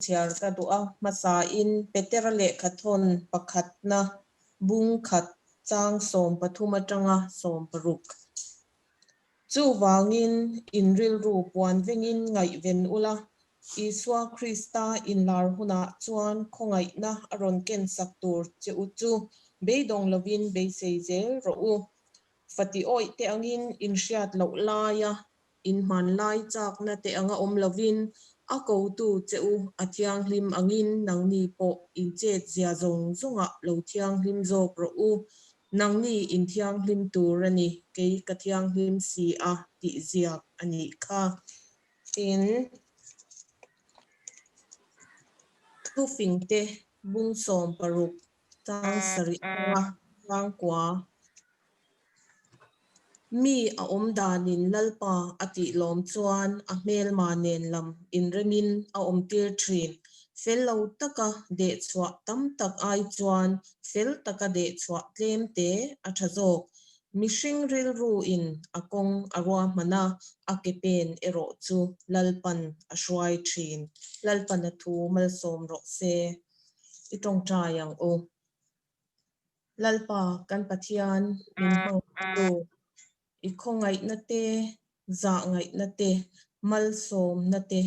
Chhiar ka duh a, hmasain Petera lehkhathawn pakhatna bung khat chang 13 atanga 60. Chuvangin in rilru puan vengin ngaihven ula, Isua Krista inlar hunah chuan khawngaihna a rawn kensak tur che u chu beidawng lovin beisei zel rawh u. Fati awih te angin inhriat loh laia In hmanlai chakna te anga awm lovin, a kotu che u a thianghlim angin nangni pawh in chet zia zawng zawngah lo thianghlim zawk rawh u. Nangni in thianghlim tur a ni, kei ka thianghlim si a tih ziak a nih kha. Tin, thufingte bung 16 chang sarih anga tlangkua Mi a awm danin Lalpa a tih lawm chuan a hmelma nen lam inremin a awmtir thin. Fel lo taka dehchhuah tam tak ai chuan fel taka dehchhuah tlem te a tha zawk. Mihring rilruin a kawng a ruahman a, a ke pen erawh chu Lalpan a hruai thin. Lalpan a thu malsawm rawh se. I tawngtai ang u. Lalpa kan Pathian min hmangtu, i khawngaihna te, zahngaihna te, malsawmna te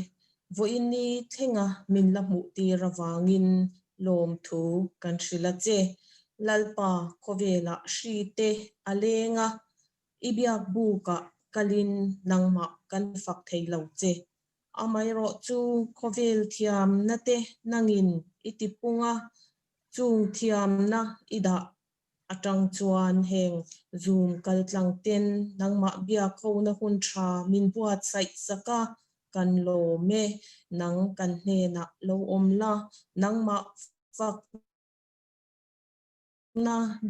vawiini thlenga min la hmuhtir avangin lawmthu kan hrilh a che. Lalpa khawvelah hri te a leng a, i biak bukah kalin nangmah kan fak thei lo che. Amaherawhchu khawvel thiamna te nangin i tipung a, Chung thiamna i dah atang chuan heng Zoom kaltlang ten nangmah biak hona hun tha min buatsaih sak a, kan lawm e. Nang kan hnenah lo awm la, nangmah fakna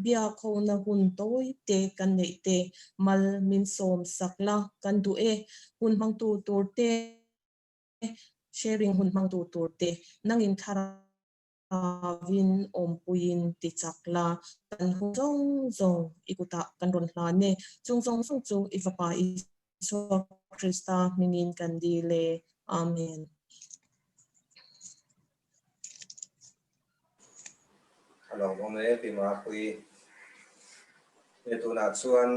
biak hona hun tawi te kan neih te mal min sawm sak la kan duh e. Hun hmangtu tur te, sharing hun hmangtu tur te nangin thlarau Avin awmpuiin ti chak la, kan hun zawng zawng i kutah kan rawn hlan e. Chung zawng zawng chu i Fapa Isua Krista hmingin kan dil e. Amen. A lawmawm e Pi Mapui. He tunah chuan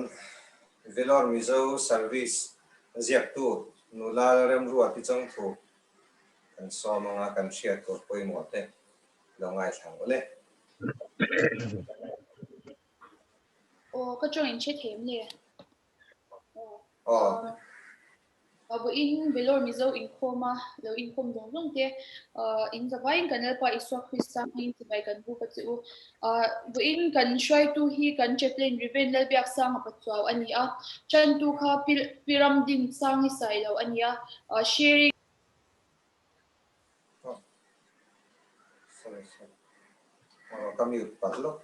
Vellore Mizo Service ziaktu Nula Remruati Chawngthu Kan sawm anga kan hriat tur pawimawh te lo ngaithla ang ule. Aw ka tawng in hre thei em le? Aw. Vawiin Vellore Mizo inkhawm a lo inkhawm zawng zawng te in zavaiin kan Lalpa Isua Krista hmangin chibai kan buk a che u. Vawiin kan hruaitu hi kan Chaplain Rev. Lalbiaksanga Pachuau a ni a, Chantu kha Pi Ramdin Sangi Sailo a ni a, Sharing. Sorry sorry. Aw ka mute palh lawk.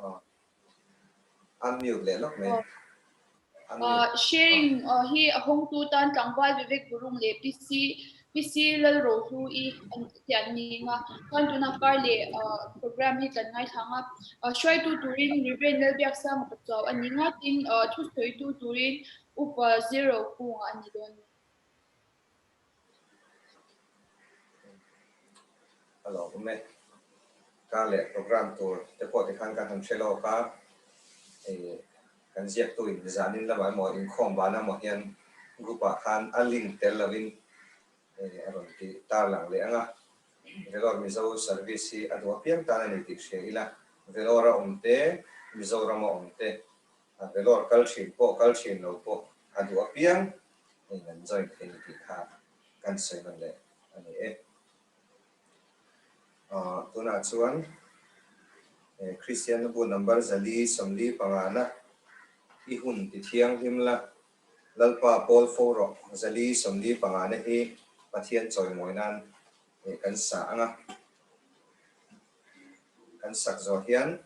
Aw unmute leh lawk mai. Sharing hi a hawngtu tan tlangval Vivek Gurung leh PC PC Lalrohlu-i an te an ni ang a, chuan tunah kar leh program hi kan ngaithlang a, hruaitu turin Rev. Lalbiaksanga Pachuau a ni nga, tin thusawitu turin Upa Zero Kunga a ni dawn a ni. A lo awm e. Kar leh program tur te pawh tikhan kan han hre lawk a, kan ziaktu in zanin lamah emaw inkhawm ban emaw hian group ah khan a link tel lovin a rawn ti tarlang leh ang a. Vellore Mizo Service hi a duh apiang tan a ni tih hria ila, Vellore a awm te, Mizoram a awm te, Vellore kal thin pawh kal thin lo pawh a duh apiang in an join thei ni tih kha kan sawi nawn leh a ni e. Tunah chuan Kristianna bu number 445 na i hun ti thianghlim la, Lalpa pawl fo rawh 445 na hi Pathian chawimawi nan kan sa ang a. Kan sak zawh hian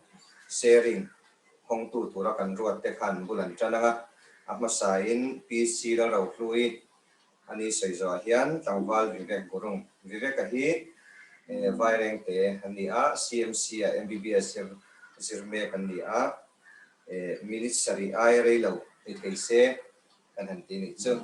sharing hawngtu tura kan ruat te khan bul an tan ang a, a hmasain PC Lalrohlui a ni sawi zawhah hian tlangval Vivek Gurung, Vivek-a hi Vairengte a ni a, CMC-ah MBBS zir zir mek an ni a, minute sarih ai rei lo ni thei se kan han ti nih chu.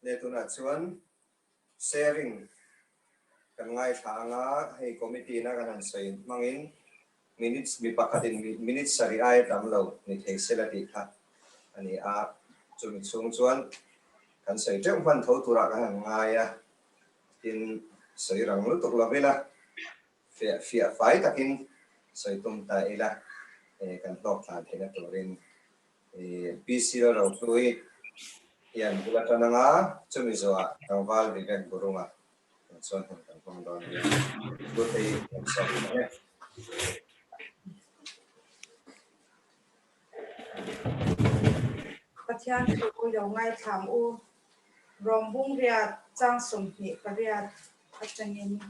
Le tunah chuan sharing kan ngaithla ang a, hei committee na kan han sawi hmangin minutes mi pakhatin minute sarih aia tam lo ni thei sela tih kha a ni a, chumi chhung chuan kan sawi teuh hman tho turah kan han ngai a, tin sawi rang lutuk lo ila fiah fiah fai takin sawi tum ta ila kan hlawk tlan theihna turin PC Rohlui hian bul a tan anga chumi zawhah tlangval Vivek Burunga kan chuan hun kan hmang dawn a nia. Thu thei kan sawm ang e. Pathian thu lo ngaithlang u. Rawmbung riat chang 28 atangin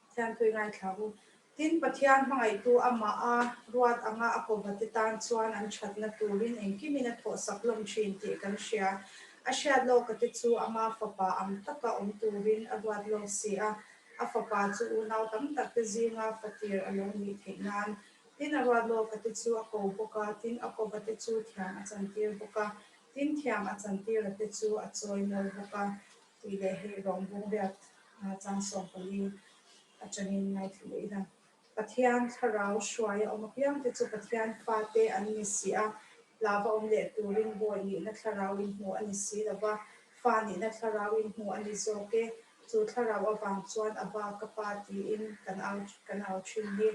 Pathian tui ngaithla u. Tin, Pathian hmangaihtu amah a ruat anga a kawvate tan chuan an thatna turin engkimin a thawhsak hlawm thin tih kan hria. A hriat lawkate chu ama fapa ang taka awm turin a ruat lawk si a, a fapa chu unau tam takte zinga fatir a lo nih theih nan. Tin, a ruat lawkate chu a ko bawk a, tin, a kawvate chu thiam a chantir bawk a, tin, thiam a chantirate chu a chawi mawi bawk a. Tih leh hei rawngbawng riat chang 14 atangin ngaithla leh ila. Pathian thlarau hruai a awm apiang te chu Pathian fate an ni si a, lava awm leh turin bawi nihna thlarau in hmu a ni si lo va, fa nihna thlarau in hmu a ni zawk e. Chu thlarau avang chuan a ba ka pa tiin kan au kan au thin hi.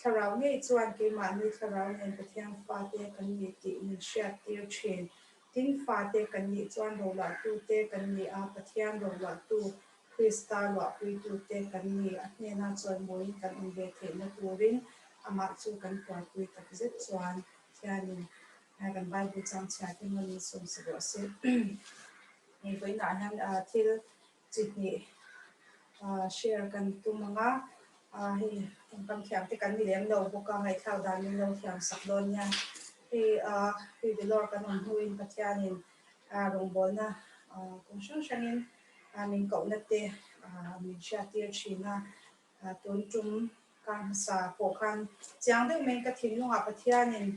Thlarau ngei chuan keimahni thlarau nen Pathian fate kan ni tih min hriattir thin. Tin, fate kan nih chuan roluahtute kan ni a, Pathian roluahtu, Krista luahpuitute kan ni. A hnena chawimawiin kan awm ve theihna turin amah chu kan tuarpui tak zet chuan Pathianin kan Bible changchhiate mawni sawmsa rawh se. Hei vawiinah hian thil chi hnih share kan tum ang a, hei tawngkam thiam te kan ni lem lo bawk a, ngaihthlak dan min lo thiam sak dawn nia. Hei hei Vellore kan awm hnuin Pathianin rawngbawlna kawng hrang hrangin min kohna te min hriattir thin a, tun tum kar hmasa pawh khan chiang deuh maiin ka thinlungah Pathianin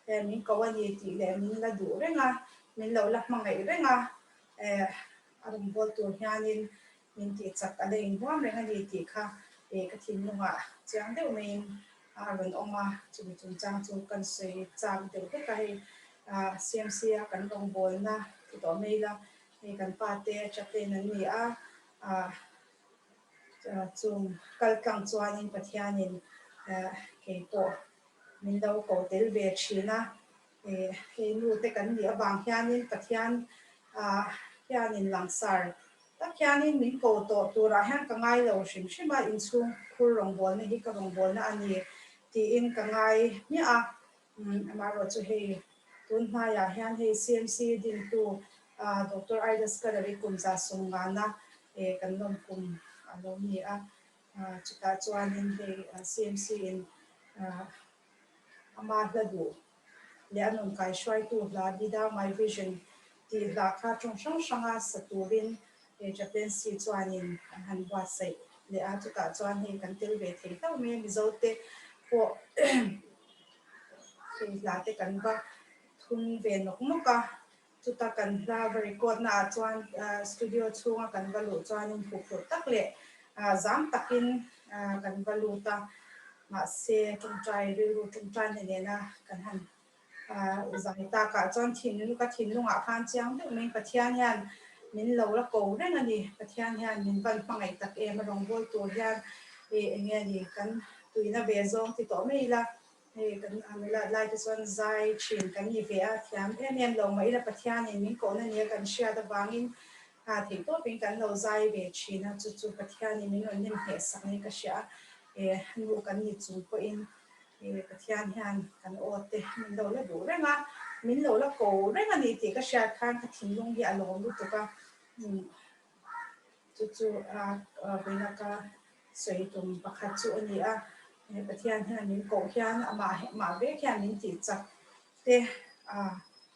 min ko a ni tih leh min la duh reng a, min lo la hmangaih reng a. A rawn bawl tur hianin min tih chak a la inhuam reng a ni tih kha ka thinlungah chiang deuh maiin a rawn awm a, chumi chungchang chu kan sawi chak deuh vek a, hei CMC a kan rawngbawlna ti tawh mai ila, hei kan pa te chaplain an ni a, chung kal tlang chuanin Pathianin keipawh min lo ko tel ve thin a. Hei nu te kan nih avang hianin Pathian hianin langsar tak hianin min ko tawh turah hian ka ngai lo hrim hrim a, inchhung khur rawngbawlna hi ka rawngbawlna a ni tiin ka ngai hmiah a. Amaherawh chu hei tun hmaiah hian hei CMC dintu Doctor Ida Scullery kum 150na kan lawm kum a lo ni a, chutah chuanin hei CMC in Ama hla duh leh a nun kaihruaitu hla Be Thou My Vision tih hla kha tawng hrang hranga sa turin Chaplaincy chuanin an han buatsaih leh a, chutah chuan hei kan tel ve thei hlauh mai a, Mizote pawh hei hla te kan va thun ve nawk nawk a, chuta kan hla va record na ah chuan studio chhunga kan va luh chuanin huphurh tak leh zam takin kan va lut a, mahse tawngtai rilru tawngtai na nena kan han zai takah chuan thinlung ka thinlungah khan chiang deuh mai Pathian hian min lo la ko reng a ni, Pathian hian min van hmangaih tak em a rawngbâwl tur hian eng nge ni kan tuina ve zawng ti tawh mai ila. Hei kan nula lai te chuan zai thin kan ni ve a, thiam em em lo mah ila Pathianin min kohna nia kan hriat avangin theih tawpin kan lo zai ve thin a, chu chu Pathianin min rawn nem hneh sak niin ka hria a, e nu kan ni chung pawhin e Pathian hian kan aw te min lo la duh reng a, min lo la ko reng a ni tih ka hriat khan ka thinlung hi a lawm lutuk a, chu chu vawiina ka sawi tum pakhat chu a ni a, Pathian hian min koh hian amah mah vek hian min tih chak te,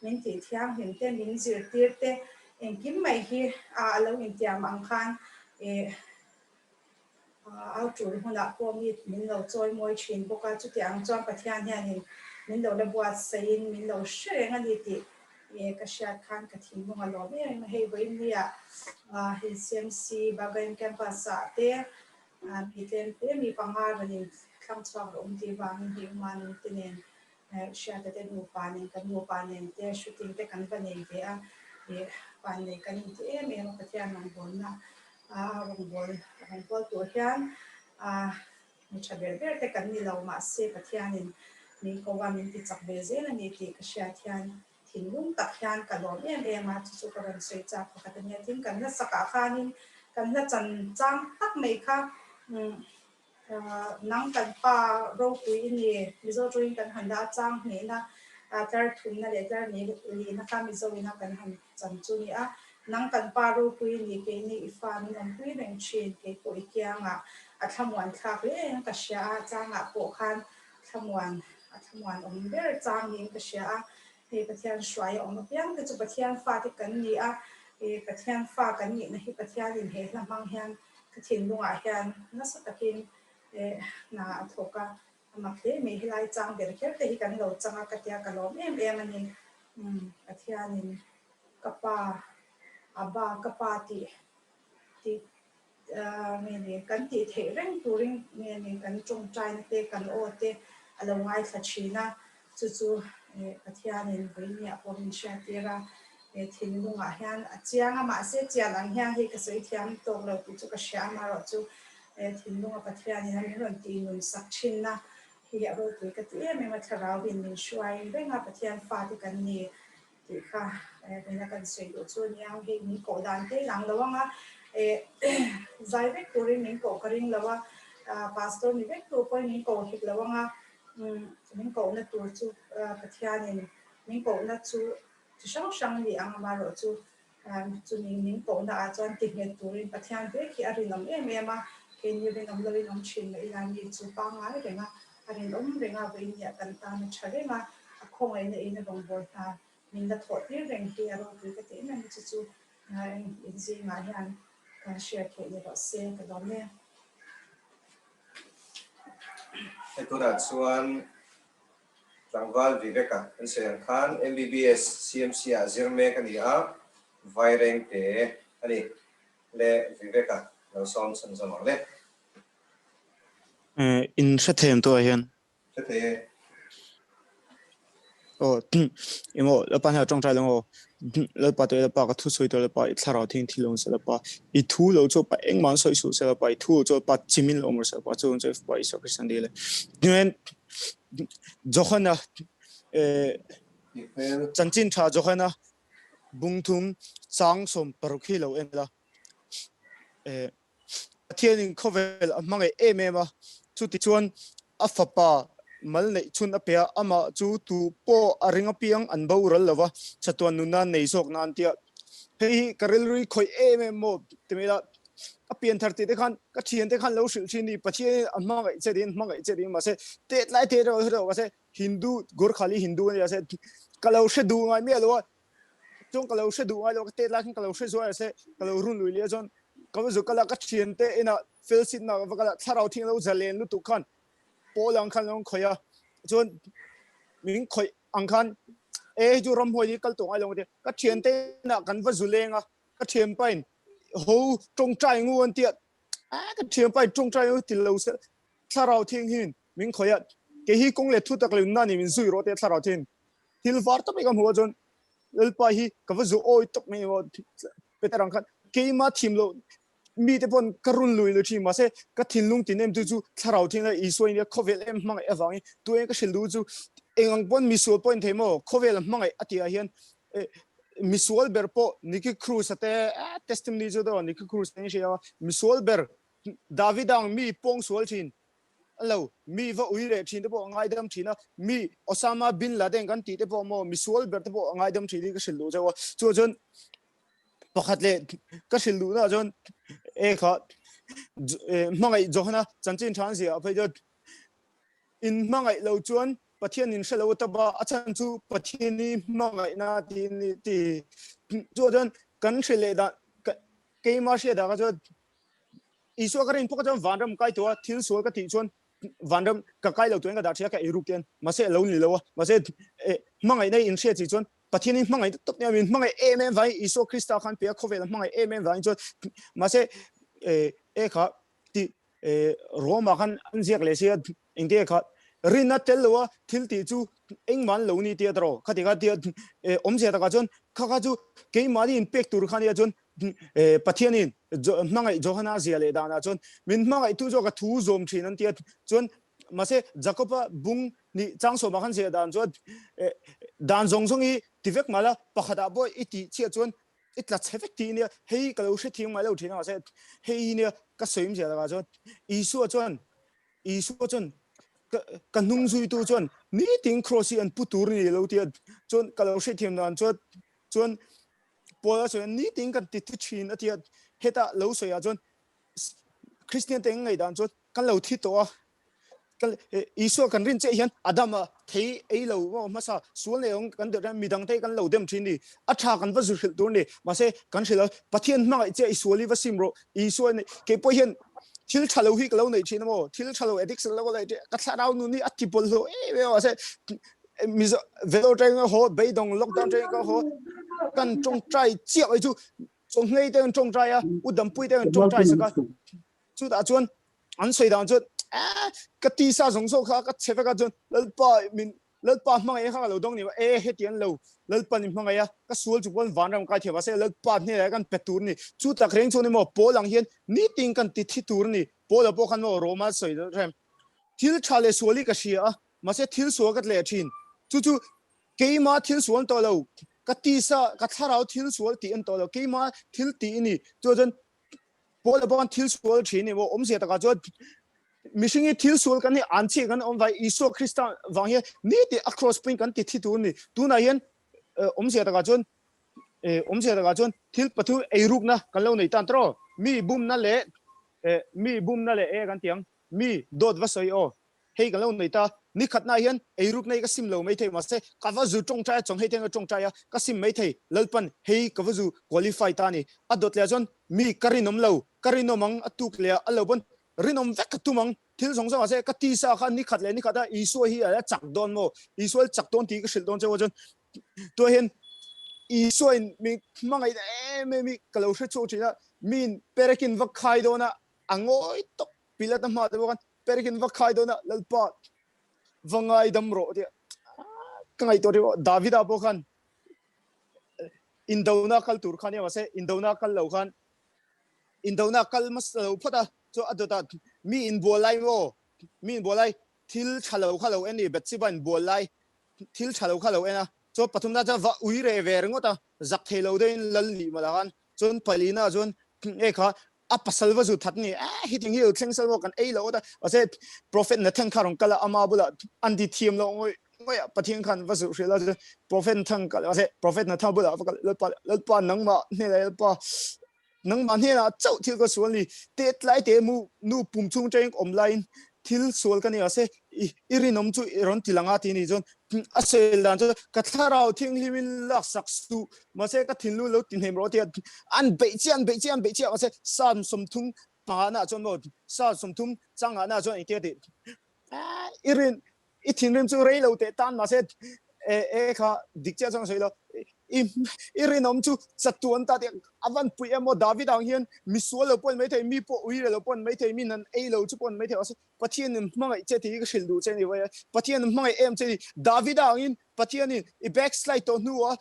min tih thianghlim te, min zirtir te engkim mai hi a lo intiam ang khan au tul hunah pawh mi min lo chawi mawi thin bawk a, chutiang chuan Pathian hianin min lo la buatsaihin min lo hre reng a ni tih. Ka hriat khan ka thinlung a lawm em em a, hei vawiin nia hei CMC Bagain Campus ah te mi tlem te mi panga rawn in thlang chhuak rawh awm tih vangin hei uma nung te nen hriata te nupa nen kan nupa nen te shooting te kan va nei ve a, van nei kan inti em em a Pathian rawngbawlna rawngbâwl rawngbâwl tur hian mi tha ber ber te kan ni lo mahse Pathianin min ko a min ti chak ve zel a ni tih ka hriat hian thinlung tak hian ka lawm em em a, chu chu ka rawn sawi chak pakhat a nia. Tin, kan hla sakah khanin kan hla chan chang tak mai kha nang kan pa ropui i ni, Mizo tawngin kan han dah a, chang hnihna tlar thumna leh tlar lihna kha Mizo ina kan han chan chu ni a, nang kan pa ropui i ni, keini i fa min awmpui reng thin, kei pawh i kiangah a thlamuan thlak hle ang ka hria a, changah pawh khan thlamuan a thlamuan awm ber chang niin ka hria a, hei Pathian hruai a awm apiang te chu Pathian fate kan ni a, Pathian fa kan nihna hi Pathianin he hla hmang hian ka thinlungah hian nasa takin hna a thawk a, a mak hle mai helai chang ber kher te hi kan lo chang a ka tia ka lawm em em a ni. Pathianin ka pa Abba ka pa tih tih nge ni kan tih theih reng turin nge ni kan tawngtaina te kan aw te a lo ngaithla thin a, chu chu Pathianin vawinia pawh min hriattir a, thinlungah hian a chiang a, mahse chian ang hian hei ka sawi thiam tawk lo tih chu ka hria a, amaherawhchu thinlunga Pathianin a min rawn tih nun sak thin a, hei a ropui ka ti em em a, thlarauin min hruai reng a, Pathian fate kan ni. Tih kha vawiina kan sawi duh chu nia, hei min koh dan te lang lo ang a, zai vek turin min koh ka ring lo a, pastor ni vek tur pawhin min koh hek lo ang a, min kohna tur chu Pathianin min kohna chu chi hrang hrang a ni ang, amaherawhchu chumi min kohna ah chuan ti nghet turin Pathian vek hi a rinawm em em a, keini rinawm loin awm thin mah ila mi chu pangngai reng a, A rinawm reng a, vawiin kan tan a tha reng a, a khawngaihna in a rawngbâwl hna min la thawh tir reng hi a ropui ka ti em em a, chu chu inzingah hian kan share theih ni rawh se ka lawm e. Hei tunah chuan tlangval Vivek-a kan sawi ang khan MBBS CMC ah zir mek a ni a, Vairengte a ni le Vivek-a lo sawm chhunzawm ang le. In hre thei ang tawh ah hian. Hre thei e. Aw emaw Lalpa hnenah tawngtai lo maw? Lalpa tawh Lalpa ka thu sawi tawh Lalpa i thlarau thing thil awm se Lalpa i thu lo chu pa engmah an sawi suh se Lalpa i thu lo chu pa chimin lo awm rawh se Lalpa chu chu pa Isua Krista an dil e. Tichuan Johana chanchin tha Johana bungthum chang 16 hi lo en la. Pathianin khawvel a hmangaih em em a, chutichuan a fapa mal neih chhun a pe a, amah chu tu pawh a ring apiang an boral lo va, chatuan nunna nei zawk nan tia hei hi ka rilru khawih em em maw ti mai la, a pian thar tih te khan ka thian te khan lo hrilh thin ni, Pathianin a hmangaih che ding, hmangaih che ding mahse tet lai tet erawh hre lo mahse Hindu Gorkhali Hindu a nia se ka lo hre duh ngai miah lo a, Chuan ka lo hre duh ngai lo, ka tet lai khan ka lo hre zuai a se, ka lo run lui leh a chuan ka va zuk kal a, ka thian te inah fel sit na ka va kal a, thlarau thing lo zalen lutuk khan pawl ang khan lo khawih a, chuan min khawih ang khan e hei chu ramhuai hi kal tawh ngai lo ang tia, ka thian te inah kan va zu leng a, ka thianpa in ho tawngtai ngu an tia, a ka thianpa in tawngtai ngu ti lo se, thlarau thing hian min khawih a, kei hi kawng leh thu tak lo inna ni min zui rawh tia thlarau thing Thil var tawp mai ka hmu a chuan Lalpa hi ka va zu awi tawp mai maw Peter ang khan keima thim loh mite pawn ka run lui lo thin mahse ka thinlung tin em tu chu thlarau thing la Isua in khawvel em hmangaih avangin tu eng ka hrilh duh chu eng ang pawn misual pawh in thei maw khawvel a hmangaih a tih ah hian misual ber pawh Nicky Cruz a te testimony chu dawn Nicky Cruz te in hria a misual ber David ang mi pawngsual thin A lo, mi va ui leh thin te pawh a ngaidam thin a, mi Osama bin Laden kan tih te pawh maw mi sual ber te pawh a ngaidam thin hi ka hrilh duh chauh a, chu chuan pakhat leh ka hrilh duhna ah chuan e kha hmangaih Johana chanchin tha an zia ah phei chuan in hmangaih lo chuan Pathian in hre lo ta ba a chhan chu Pathian i hmangaihna ti ni ti chu chuan kan hrilh leh dan keima hriat ah kha chuan Isua ka rin pawh ka chuan vanram kai tawh a, thil sual ka tih chuan vanram ka kai lo turin ka dah ṭhia ka eiruk te hian mahse a lo ni lo a, mahse hmangaihna i inhriat si chuan Pathian in hmangaih tawp nia min hmangaih em em vangin Isua Krista khan pe a khawvel a hmangaih em em vangin chuan mahse e e kha ti e Roma khan an ziak leh sia engte kha rinna tel lo a thil tih chu engmah an lo ni tia tawh khati kha tia e awmzia takah chuan kha kha chu keimahni in pek tur kha nia chuan e Pathianin hmangaih Johana zia leh danah chuan min hmangaihtu zawk a thu zawm thin an tia chuan Mahse, Jakoba bung nih chang sawmah khan ziah dan chuan dan zawng zawng hi ti vek mah la, pakhatah pawh i tih chhiah chuan i tla chhe vek tih nia, hei ka lo hre thiang mai lo thin a, mahse hei hi nia ka sawi ziah lakah chuan Isua chuan Isua chuan ka ka hnung zuitu chuan nitin cross hi an pu tur ni lo tia chuan ka lo hrethiam dan chuan chuan Paula sawi nitin kan ti thi thin a tia hetah lo sawiah chuan Kristian te ngaihdan chuan kan lo thi tawh a, kan Isua kan rin chiah hian Adama thei ei lo hmasa sual nei awm kan deuh hian midang te kan lo dem thin ni, a tha kan va zu hrilh tur ni, mahse kan hrilh a Pathian hmangaih chiah i sual i va sim rawh, Isua nei keipawh hian thil tha lo hi ka lo nei thin a maw, thil tha lo addiction lo ka nei thin, ka thlarau nun hi a ti bawlhhlawh em em a mahse Mizo velo teng a haw beidawng lockdown teng ka haw kan tawngtai chiah mai chu Chawnghlei te an tawngtai a, U Dampui te an tawngtai sak a. Chutah chuan an sawi dan chuan eh ka tisa zawng zawng kha ka chhe vek a chuan Lalpa min Lalpa hmangaih kha ka lo dawng ni e heti an lo Lalpa ni hmangaih a ka sual chu pawn vanram kai thiam mahse Lalpa hnenah kan pe tur ni chu tak reng chuan emaw Paul ang hian nitin kan ti thi tur ni Paula pawh khan maw Roma sawi rem thil tha leh sual hi ka hria a mahse thil sual ka tleh thin chu chu Keima thil sual an tawh lo, ka tisa, ka thlarau thil sual tih an tawh lo, keima thil tih i ni. Chuan chuan Paula pawh khan thil sual thin ni maw? Awmzia takah chuan mihring hi thil sual kan hi an chhiah kan awm vai Isua Krista vang hian niti a cross pawhin kan ti thi tur a ni. Tunah hian awmzia takah chuan awmzia takah chuan thil pathum eirukna kan lo nei tan tawh mi bumna leh mi bumna leh e kan ti ang mi dawt va sawi aw Hei kan lo nei ta, ni khatna hian eiruk nei ka sim lo mai thei mahse ka va zu tawngtai a, chawnghei te ka tawngtai a, ka sim mai thei, Lalpan hei ka va zu qualify ta a ni. A dawt leh ah chuan mi ka rinawm lo, ka rinawm ang a tuk leh ah a lo pawn rinawm vek ka tum ang, thil zawng zawng ah se ka tisa kha ni khat leh ni khat a Isua hi a la chak dawn maw, Isua a chak dawn tih ka hrilh dawn cheu a chuan tunah hian Isua in mi hmangaih em em hi ka lo hre chhuak thin a, mi perekin va khai dawn a, a ngawi tawp Pilata hma te pawh khan Perikin va khai dawn a, Lalpa va ngaidam rawh tia ka ngaihtuah ṭhin pawh Davida pawh khan indona kal tur khan nia mahse indona kal lo khan indona kal hmasa lo phawt a, chu a dawtah mi inbual lai maw mi inbual lai thil ṭha lo kha lo en ni Bathsheba inbual lai thil ṭha lo kha lo en a, chuan pathumna chuan va ui reh ve ringawt a, zak thei lo deuhin lal nih mawlh ah khan chuan palina chuan e kha a pasal va zu that ni eh hiting hi thleng sal maw kan ei lo ta mahse prophet Nathan kha rawn kal a ama bulah an ti thiam lo ngawih ngawih a Pathian khan va zu hrilh a chuan prophet Nathan kal mahse prophet Nathan bulah va kal Lalpa Lalpa nangmah hnenah Lalpa nangmah hnenah chauh thil ka sual ni tet lai te mu nu pum chhung teng awm laiin thil sual ka ni mahse i i rinawm chu i rawn ti lang a ti ni chuan a sawi dan chu ka thlarau thianghlimin laksak suh mahse ka thinlung lo ti hnem rawh tia an beih chiah an beih chiah an beih chiah mahse Psalm 30 pangana chuan maw Psalm 30 changana chuan engtia tih i rin i thinrim chu rei lo teh tan mahse e e kha dik chiah chuan sawi lo i i rinawm chu chatuan ta tih a van pui emaw David ang hian mi sual lo pawh an mai thei mi pawh uire lo pawh an mai thei mi nan ei lo chu pawh an mai thei mahse Pathian in hmangaih che tih hi ka hrilh duh che ni vawi a, Pathian in hmangaih em che ni. Davida angin Pathian in i backslide tawh hnuah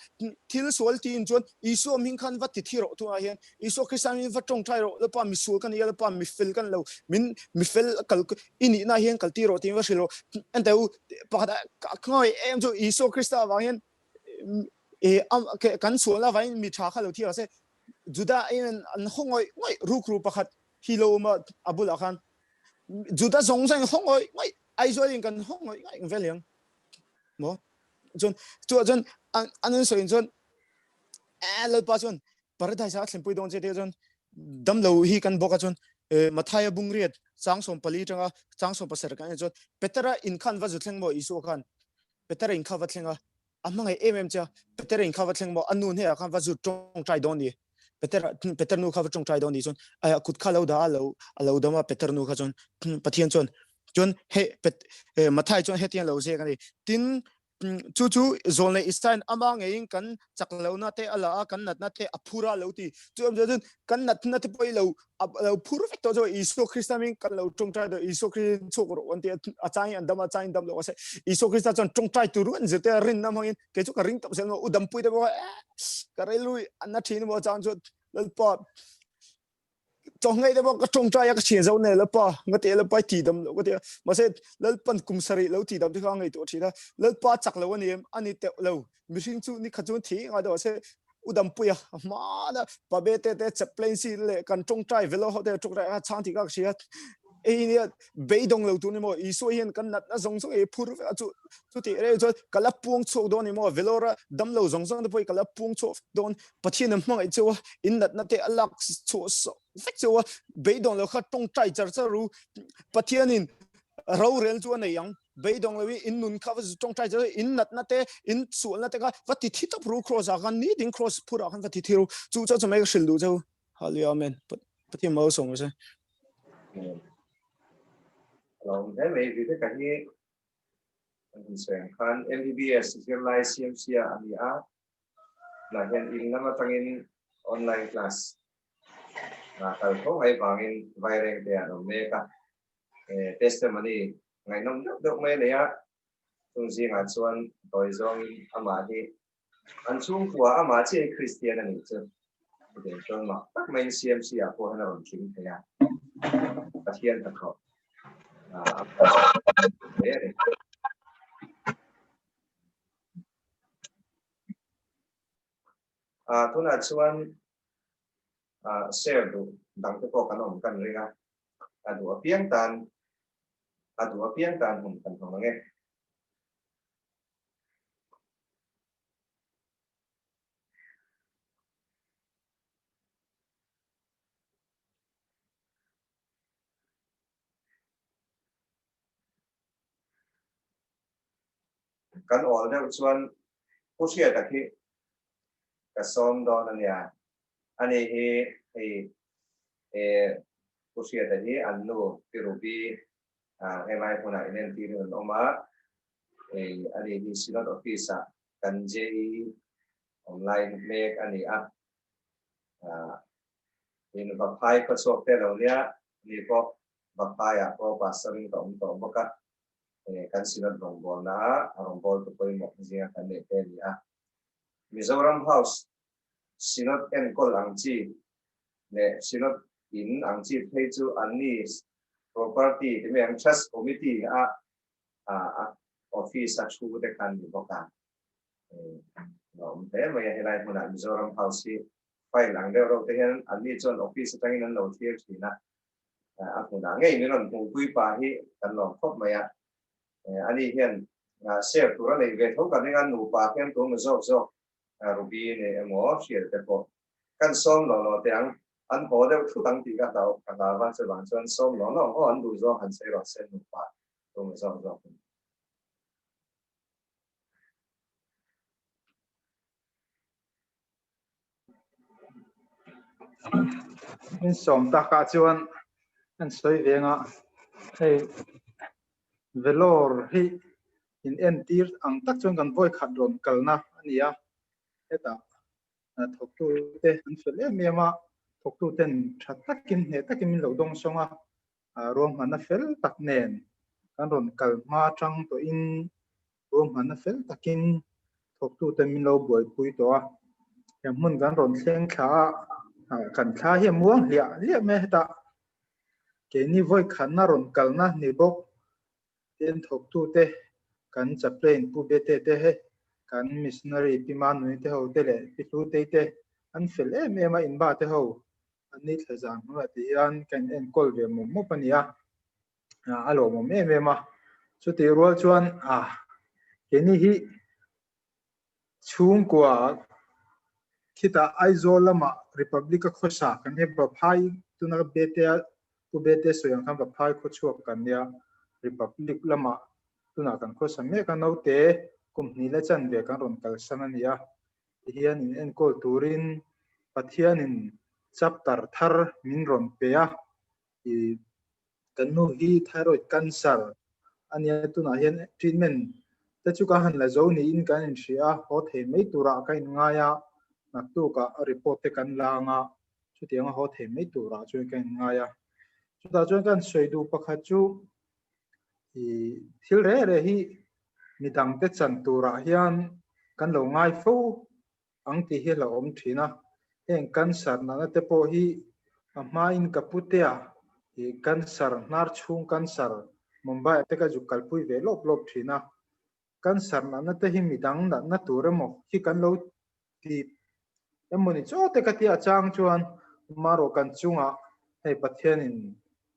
thil sual tiin chuan Isua hming khan va ti thi rawh tunah hian Isua Krista hmingin va tawngtai rawh Lalpa mi sual ka ni a Lalpa mi fel ka ni lo min mi fel kal i nihna hian kal ti rawh tiin va hrilh rawh. Enteh u pakhat ka ngawi em chu Isua Krista avang hian kan sualna avangin mi tha kha lo thi rawh se Juda in an haw ngawih ngawih rukru pakhat hi lo awm a a bulah khan Juda zawng zawng in haw ngawih ngawih Aizawl in kan haw ngawih ngawih vel hiang maw chuan chuah chuan an an an sawi chuan eh Lalpa chuan paradise a thlenpui dawn che te chuan damlo hi kan bawk a chuan Mathaia bungriat chang 14 tanga chang 17 kan chuan Petera in khan va zu thleng maw Isua khan Petera in kha va thleng a a hmangaih em em che a, Peter in kha va thleng maw, a nu hnehah khan va zu tawngtai dawn ni, Peter Peter nu kha va tawngtai dawn ni chuan a kut kha lo dah a lo a lo dam a Peter nu kha chuan Pathian chuan chuan he Mathai chuan hetiang lo ziak a ni tin. Chu chu zawlnei Isaia'n ama ngeiin kan chak lohna te a la a, kan natna te a phur a lo ti. Chu awmzia chuan kan natna te pawh i lo a lo phur vek tawh chu Isua Krista hming kan lo tawngtai tawh Isua Krista chhuak rawh an ti a, a changin an dam a, a changin dam lo a se. Isua Krista chuan tawngtai tur an zirtir a, rinna hmangin kei chu ka ring tawp zel maw, u dampui te pawh kha eh ka rilru a na thin emaw a chang chuan Lalpa Chawnghei te pawh ka tawngtai a ka thian zo nei Lalpa nga ti Lalpa i ti dam lo ka ti a mahse Lalpan kum sarih lo ti dam te kha a ngaihtuah thin a Lalpa chak lo a ni em a ni teuh lo mihring chu ni khat chuan thi ngai deuh mahse u dampuia hmana pabe te te chaplaincy leh kan tawngtai velo ho te tawngtai a chhang tih kha ka hria ei nia beidawng lo tur ni maw Isua hian kan natna zawng zawng ei phur vek a chu chuti reng chuan ka la puang chhuak dawn ni maw Velora damlo zawng zawng te pawh hi ka la puang chhuak dawn Pathian an hmangaih cheu a, in natna te a lak chhuah sawh vek cheu a, beidawng lo kha tawngtai char char u. Pathianin rorel chu a nei ang, beidawng lo in in nun kha va tawngtai char in natna te, in sualna te kha va ti thi tawp ru cross ah khan, nitin cross phur ah khan va ti thi ru. Chu chu chu mai ka hrilh duh cheu. Hallelujah Amen. Pathian malsawm rawh se. Lawm hle mai Viveka hi kan han sawi ang khan MBBS zirlai CMC ah a ni a, Tunah hian in lam atangin online class kal tho mai vangin vaireng te an awm mek a, testimony ngaihnawm deuh deuh mai a nei a, chung zingah chuan tawi zawngin amah hi an chhungkua amah chiah hi Kristian a nih chu chutiang chuan mak tak maiin CMC ah pawh hian a rawn tling thei a, Pathian hnathawh a hle a ni. Tunah chuan share duh dang te pawh kan awm kan ring a, a duh apiang tan a duh apiang tan hun kan hmang ang e. Kan awl deuh chuan Pu Hriata khi ka sawm dawn a nia. Ani hi hei Pu Hriata hi an nu Pi Ruby helai hmunah inentirin an awm a. Hei ani hi Synod Office ah kan JE awm lai mek a ni a. In Vaphai khawchhuak te lo nia, ani pawh Vaphaiah pawh Pastor in ka awm tawh bawk a. Kan Synod rawngbawlna a rawngbawltu pawimawh zinga kan neih te a ni a. Mizoram House Synod enkawl ang chi leh Synod in ang chi phei chu anni property ti mai ang Trust Committee a office a thu te khan ni bawk a. A awm hle mai a helai hmunah Mizoram House hi file ang deuh reuh te hian anni chuan office atangin an lo thlir thin a. A hmunah ngei min rawn hmuhpui pa hi kan lawm khawp mai a, ani hian share tur a nei ve tho kan ring a, nupa khian tu emaw zawk zawk Ruby nei emaw hriat te pawh kan sawm lo lo teh ang, an haw deuh thut ang tih ka hlau ka hlau a, chuvang chuan sawm lo lo ang aw an duh zawng han sawi rawh se nupa tu emaw zawk zawk in. In sawm takah chuan an sawi veng a, hei Vellore hi in entir ang tak chuan kan vawi khat rawn kalna a ni a, hetah thawktute an fel em em a, thawktuten tha takin hneh takin min lo dawng sawng a, ruahmanna fel tak nen kan rawn kal hma atang tawhin ruahmanna fel takin thawktute min lo buaipui tawh a, he hmun kan rawn thleng thla a, kan thla hi a muang hliah hliah mai a hetah keini vawi khatna rawn kalna ni bawk tin thawktute kan chaplain Pu Bete te he kan missionary Pi Manuni te ho te leh Pi Hlutei te an fel em em a inba te ho an ni thla zan hnuaiah ti hian ka in enkawl ve mawp mawp a ni a, a lawmawm em em a. Chutih rual chuan a keini hi chhungkua khitah Aizawl lamah Republic a khawsa kan nia Vaphai tuna Bete Pu Bete sawi ang khan Vaphai khawchhuak kan nia Republic lamah tunah kan khawsa mek a naute kum hnih la chanve kan rawn kalsan a ni a. Tihian in enkawl turin Pathianin chapter thar min rawn pe a, i kan nu hi thyroid cancer a nia tunah hian treatment te te chu kan han la zo niin kan inhria a, haw thei mai turah ka inngai a, naktukah report te kan la ang a, chutianga haw thei mai turah chuan ka inngai a. Chutah chuan kan sawi duh pakhat chu ih thil reh reh hi midangte chan turah hian kan lo ngai fo ang tih hi a lo awm thin a, heng cancer natna te pawh hi a hmain ka putea ih cancer hnar chhung cancer Mumbai ah te ka zuk kalpui ve lawp lawp thin a, cancer natna te hi midang natna tur emaw hi kan lo ti emaw ni chaw te ka tia chang chuan marawh kan chungah hei Pathianin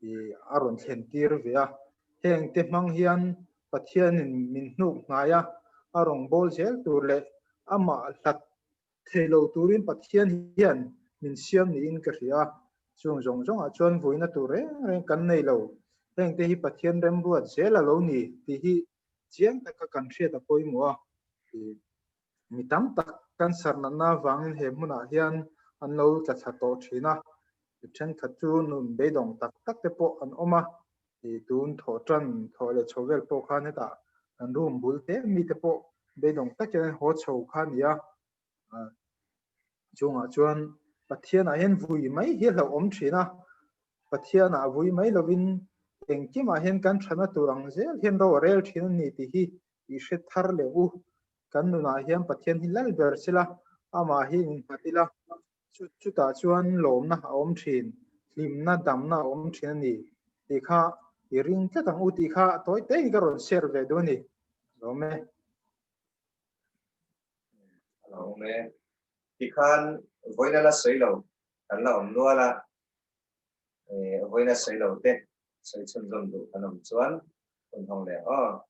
ih a rawn thlen tir ve a, heng te hmang hian Pathianin min hnuk hnai a, a rawngbâwl zel tur leh amah hlat thei lo turin Pathian hian min siam niin ka hria a. Chung zawng zawngah chuan vuina tur reng reng kan nei lo. Hengte hi Pathian remruat zel a lo ni tih hi chiang taka kan hriat a pawimawh a. Mi tam tak cancer natna avangin he hmunah hian an lo tla thla tawh thin a. Mi thenkhat chu nun beidawng tak tak te pawh an awm a. Ih tun thawh tan thawh leh chho vel pawh khan hetah an room bul te mi te pawh beidawng takin an haw chho kha a ni a. Chungah chuan Pathianah hian vui mai hi a hlauhawm thin a. Pathianah vui mai lovin engkimah hian kan thana tur ang zel hian ro a rel thin a ni tih hi i hre thar leh u. Kan nunah hian Pathian hi lal ber sila, amah hi innghat ila, chutah chuan lawmna a awm thin, hlimna, damna a awm thin a ni tih kha i ring tlat ang u tih kha tawi tein ka rawn share ve duh a ni. Lawm e. Lawm e. Tikhan vawiina la sawi lo kan la awm nual a, vawiina sawi lo te sawi chhunzawm duh kan awm chuan hun hawng leh aw.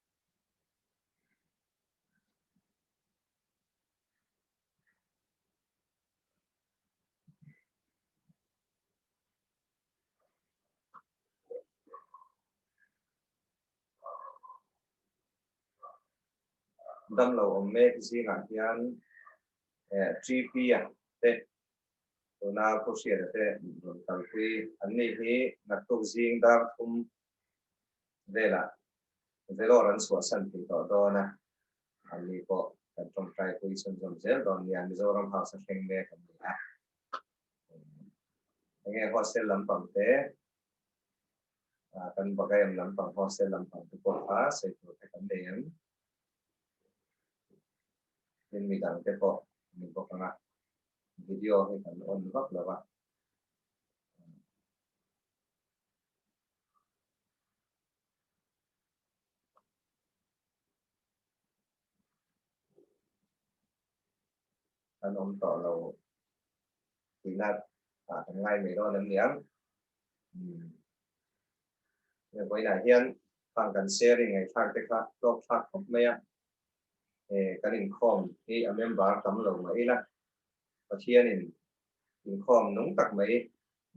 Damlo awm mek zingah hian TP-a te tuna Pu Hriata te rawn kalpui an ni hi naktuk zing dar thum velah Vellore an chhuahsan thei tawh dawn a, anni pawh kan tawngtai pui chhunzawm zel dawn nia, Mizoram House a thleng mek an ni a. Enge hostel lampang te, kan Bagayam lampang hostel lampang te pawh kha sawi tur te kan nei em? Tin midang te pawh ni bawk ang a, video hi kan on vak lo va. Kan awm tawh lo tihna ah kan ngai mai dawn em niang. Hei vawiinah hian khang kan sharing ngaihthlak te kha hlawk thlak khawp mai a. Kan inkhawm hi a member tam lo mah ila Pathianin inkhawm nung tak mai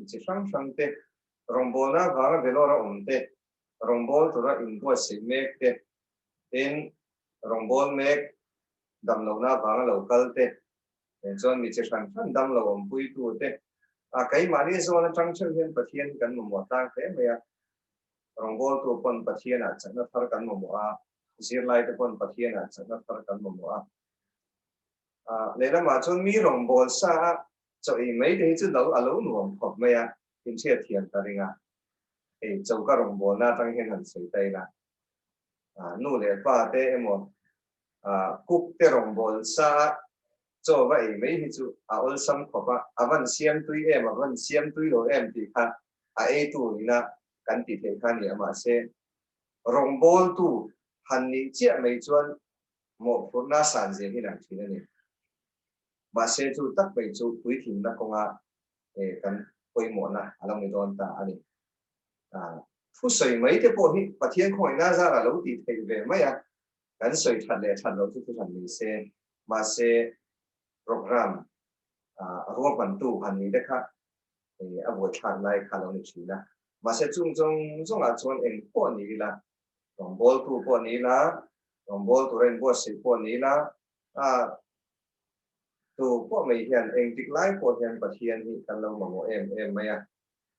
chi hrang hrang te Rawngbawlna avanga Vellore a awm te, rawngbâwl tura inbuatsaih mek te, tin, rawngbâwl mek damlohna avanga lo kal te, chuan mi chi hran hran damlo awmpuitu te, a keimahni zawn atang theuh hian Pathian hi kan mamawh tlang hle mai a. Rawngbâwltu pawn Pathianah chakna thar kan mamawh a, zirlaite pawn Pathianah chakna thar kan mamawh a. Lehlamah chuan mi rawngbâwl sa a chaw ei mai te hi chu lo a lo nuam khawp mai a. Inhriat thiam ka ring a, hei choka rawngbawlna atang hian han sawi ta ila, nu leh pa te emaw cook te rawngbâwl sa a chaw va ei mai hi chu a awlsam khawp a, a van siam tui em, a van siam tui lo em tih kha a eitu ina kan tih theih kha a ni a, mahse rawngbawltu han nih chiah mai chuan mawhphurhna san zia hi lang thin a ni. Mahse chu tak mai chu puitlinna kawnga kan pawimawhna a lo ni dawn ta a ni. Thu sawi mai te pawh hi Pathian khawngaihna zarah lo tih theih ve mai a, kan sawi that leh that loh chu thu hran ni se, mahse program ruahmantu han ni te kha a buaithlak lai kha lo ni thin a. Mahse chung zawng zawngah chuan eng pawh ni ila, rawngbawltu pawh ni ila, rawngbawltu tura inbuatsaih pawh ni ila, Tu pawh mai hian engtik lai pawh hian Pathian hi kan lo mamawh em em mai a,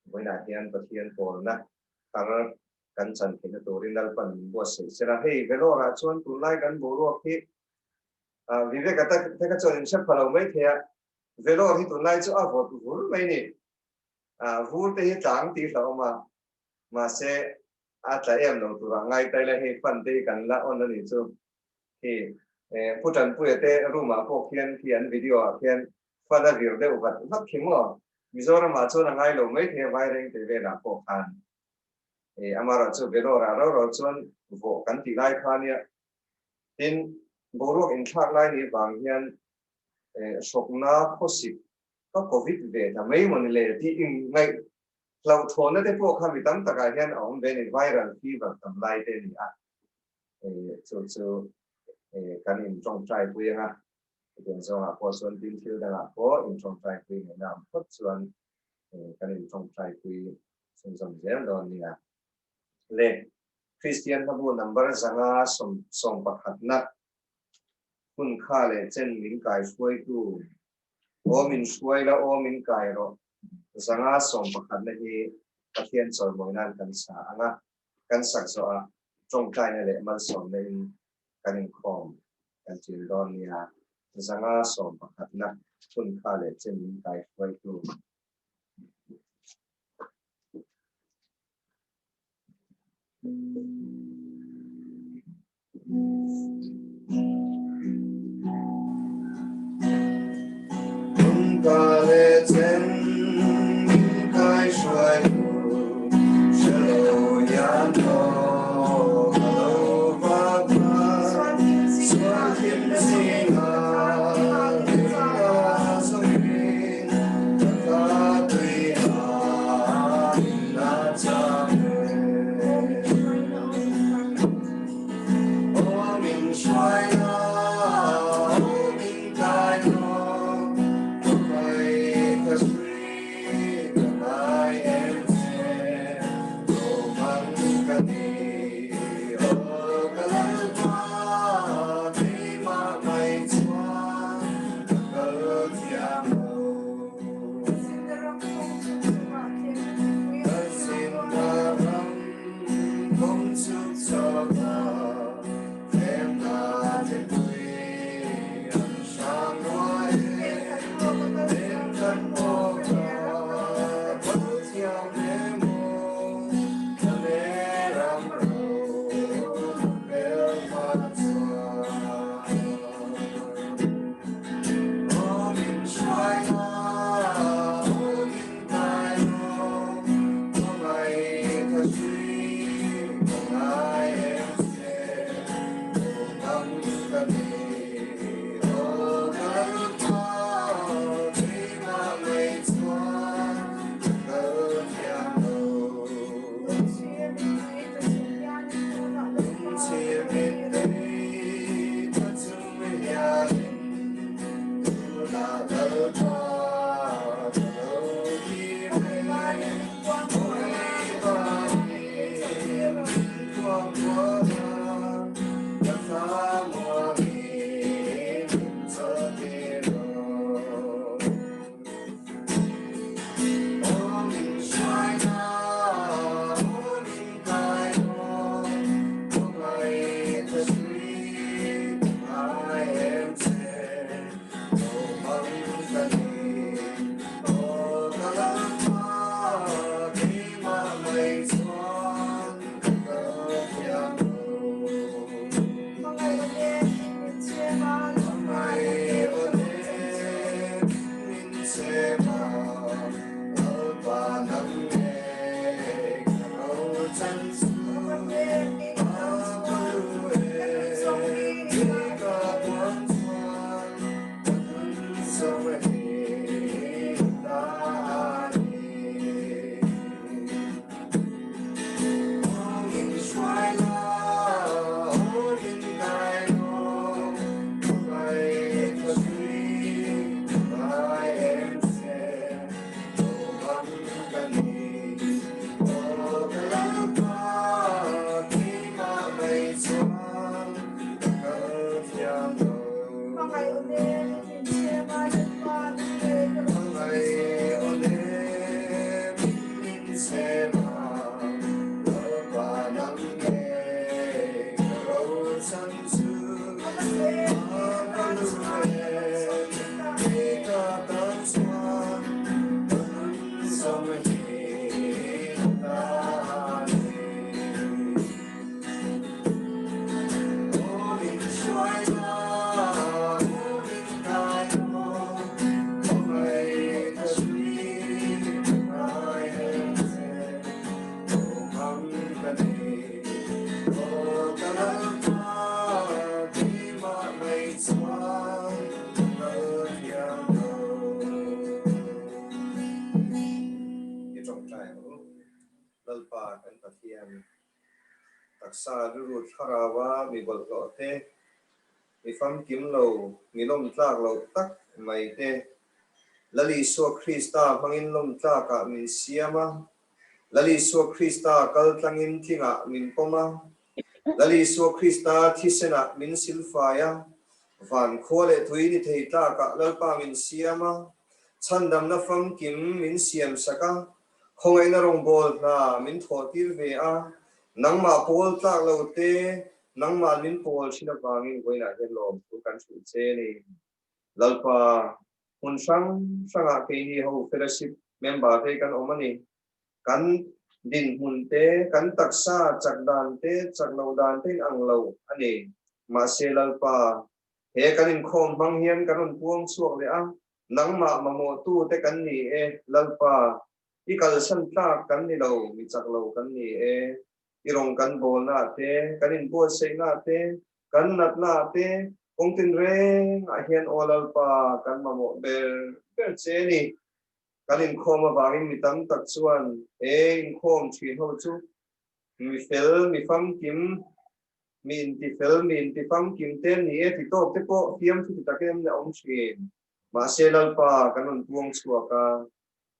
vawiinah hian Pathian pawlna thar kan chan theihna turin Lalpan min buatsaih sela. Hei Vellore ah chuan tunlai kan boruak hi Vivek-a te kha chuan in hre pha lo mai thei a, Vellore hi tunlai chu a vawt vur mai ni. Vur te hi tlang tih hlauhawm a, mahse a tla em lo turah ngai ta ila hei fan te hi kan la on a nih chu. Khi Pu Tanpuia te room ah pawh khian khi an video ah khian fan a vir deuh vat vat khi maw? Mizoram ah chuan a ngai lo mai thei a Vaireng tih velah pawh khan. Amaherawh chu Vellore ah rau rau chuan vawh kan tih lai kha nia. Tin, boruak inthlak lai nih vang hian hrawkna khawsik ka covid ve ta mai maw ni le tih inngaih hlauhthawnna te pawh kha mi tam takah hian a awm ve a ni, viral fever tam lai te a ni a. Chu chu kan intawngtai pui ang a, hetiang zawngah pawh chuan tin thil dangah pawh intawngtai pui ngaihna awm phawt chuan kan intawngtai pui chhunzawm zel dawn nia. Le Kristian hmabu number 500 11na hun kha leh chen min kai hruaitu aw min hruai la aw min kai rawh 511na hi Pathian chawimawi nan kan sa ang a, kan sak zawh a tawngtaina leh malsawmna in kan inkhawm kan ṭin dawn nia. 511na hun kha leh chen min kai hruaitu. I tawngtai ang u. Lalpa kan Pathian, taksa rilru thlaraua mi bawlhhlawh te, mi famkim lo, mi lawmtlak loh tak mai te, Lal Isua Krista hmangin lawmtlakah min siam a, Lal Isua Krista kal tlangin tlingah min pawm a, Lal Isua Krista thisenah min silfai a, van khua leh tui ni thei tlakah Lalpa min siam a, chhandamna famkim min siamsak a, khawngaihna rawngbâwl hna min thawhtir ve a, nangmah pawl tlak lo te, nangmah min pawl thin avangin vawiinah hian lawmthu kan hrilh che a ni. Lalpa, hmun hrang hrangah keini ho fellowship member te kan awm a ni. Kan dinhmun te, kan taksa chak dan te, chak loh dan te in ang lo a ni. Mahse Lalpa, he kan inkhawm hmang hian kan rawn puang chhuak leh a, nangmah mamawhtu te kan ni e, Lalpa, i kalsan tlak kan ni lo, mi chak lo kan ni e. I rawng kan bawlnaah te, kan inbuatsaihnaah te, Kan natna te kawng tinreng ah hian aw Lalpa kan mamawh ber ber che a ni. Kan inkhawm avangin mi tam tak chuan he inkhawm thin ho chu mi fel, mi famkim, mi intifel, mi intifamkim te an ni e ti tawk te pawh fiamthu ti tak em le awm thin. Mahse Lalpa kan rawn puang chhuak a,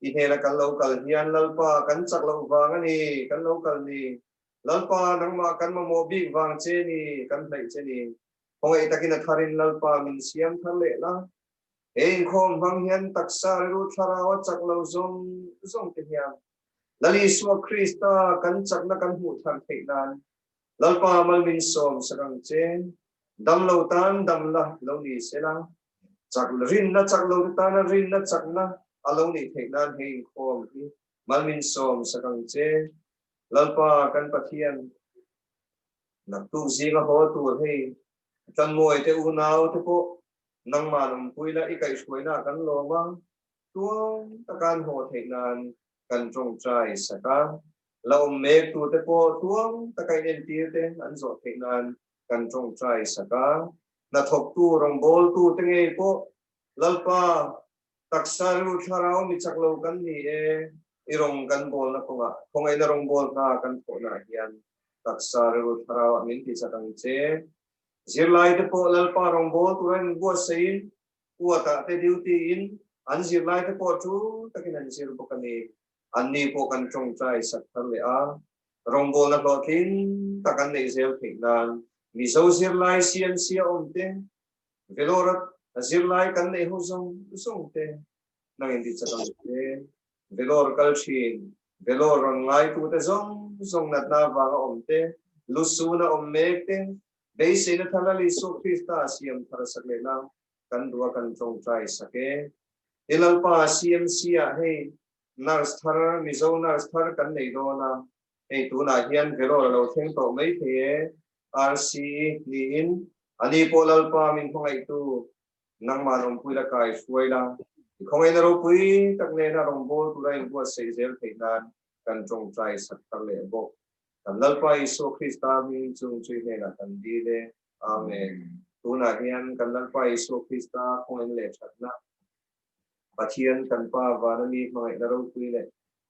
i hnena kan lo kal hian Lalpa kan chak loh vang a ni kan lo kal ni. Lalpa, nangmah kan mamawh bik vang che ni, kan hnaih che ni. Khawngaih takin a tharin Lalpa min siam thar leh la. He inkhawm hmang hian taksa rilru thlarau a chak lo zawng zawng te hian Lal Isua Krista kan chakna kan hmuh thar theih nan Lalpa mal min sawm sak ang che. Dam lo tan dam la lo ni se la, chak rinna chak lo te tana rinna chakna a lo nih theih nan he inkhawm hi mal min sawm sak ang che. Lalpa kan Pathian, naktuk zinga haw tur hei Tlanmuai te unau te pawh nangmah awmpui la i kaihhruaina kan lawm a, tuang taka an haw theih nan kan tawngtai sak a, la awm mek tur te pawh tuang taka in entir te an zawh theih nan kan tawngtai sak a, hnathawktu rawngbawltu te ngei pawh Lalpa Taksa rilru thlarau mi chak lo kan ni e, i rawng kan bawlna kawngah khawngaihna rawngbâwl hna kan thawhnaah hian taksa rilru thlarauah min ti chak ang che. Zirlaite pawh Lalpa rawngbâwl tura inbuatsaih in, kuatah te duty in an zirlaite pawh ṭul takin an zir bawk a ni. Anni pawh kan ṭawngṭai sak thar leh a, rawngbâwlna hlawhtling tak an neih zel theih nan Mizo zirlai CMC a awm te, Vellore a zirlai kan neih ho zawng zawng te nang in ti chak ang che. Vellore kal thin, Vellore rawn ngaitu te zawng zawng natna avanga awm te, lusun a awm mek te, beiseina thar Lal Isua Krista a siam thar sak leh na kan duh a kan tawngtai sak e. Hi Lalpa CMC ah hei nurse thar, Mizo nurse thar kan nei dawn a, hei tunah hian Vellore a lo thleng tawh mai thei e. RC niin a ni pawh Lalpa min hmangaihtu nangmah rawngpui la kai hruai la, i khawngaihna ropui tak nena rawngbâwl tura inbuatsaih zel theih nan kan tawngtai sak thar leh bawk. Kan Lalpa Isua Krista hming chung chui hnenah kan dil e. Amen. Tunah hian kan Lalpa Isua Krista khawngaihna leh thatna, Pathian kan Pa vana mi hmangaihna ropui leh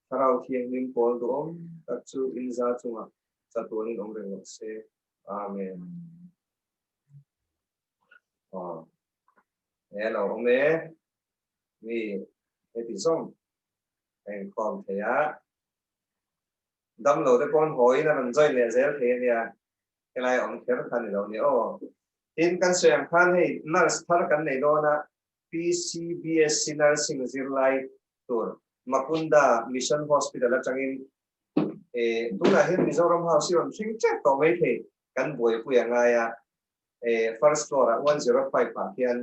Thlarau Thianghlim pawl duhawm tak chu inza chungah chatuanin awm reng rawh se. Amen. Aw. He lo awm e. Mi heti zawng a inkhawm thei a. Dam lo te pawn hawiin a rawn join leh zel thei a nia. Helai awm kher kha ni lo ni aw. Tin, kan sawi ang khan hei nurse thar kan nei dawn a, PCBSC Nursing zirlai tur Makunda Mission Hospital atangin E, tunah hian Mizoram House hi rawn hring tep tawh mai thei, kan buaipui a ngai a. First floor ah 105 ah khian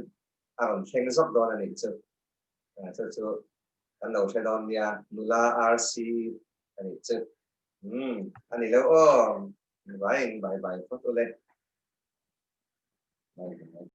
a rawn thleng zawk dawn a nih chu. Chu chu kan lo hre dawn nia, nula RC a nih chu. Umm a ni lo aw, vaiin bye bye phawt ule. Bye bye.